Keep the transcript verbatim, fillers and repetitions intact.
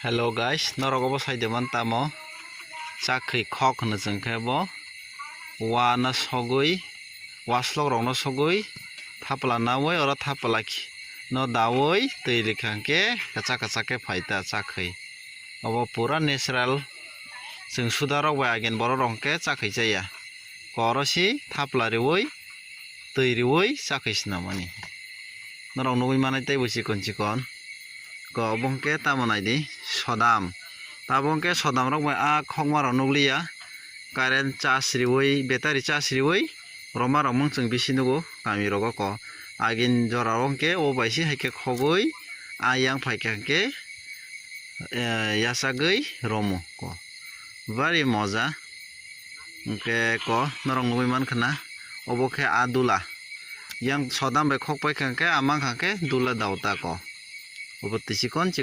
Hello guys, norok obo sai de man tamo? Chakhwi khok hwno chwng khe bo. Wa no sogwi, wa slok rok no sogwi, thapla nawi oro thapla khi-, no dawi twi rikha hwnkhe kwchak kwchak khe phai ta chakhwi. Obo pura natural. Chwng suda rok bai agen borok rok hwnkhe chakhwi chaya. Koro si thapla riwi, twi riwi chakhwi swnamani. Norok nugwi manai teibo chikon chikon. Ko obo hwnkhe tamo naidi sodam. Tabuk hwnkhe sodam rok bai a khokma rok nukliya. Current charge riwi, battery charge riwi roma rok mung chwng bisi nugo kami rogo ko. Agin jora o hwnkhe o bai si hai khe khogwi a yang phai kha hwnkhe, eh, yachagwi romo ko. Bari moja. Hwnkhe ko norok nugwi mankha na, obo khe a dula. Yang sodam bai khok pai kha hwnkhe a mankha hwnkhe dula dauta ko. Obo twi chikon chikon.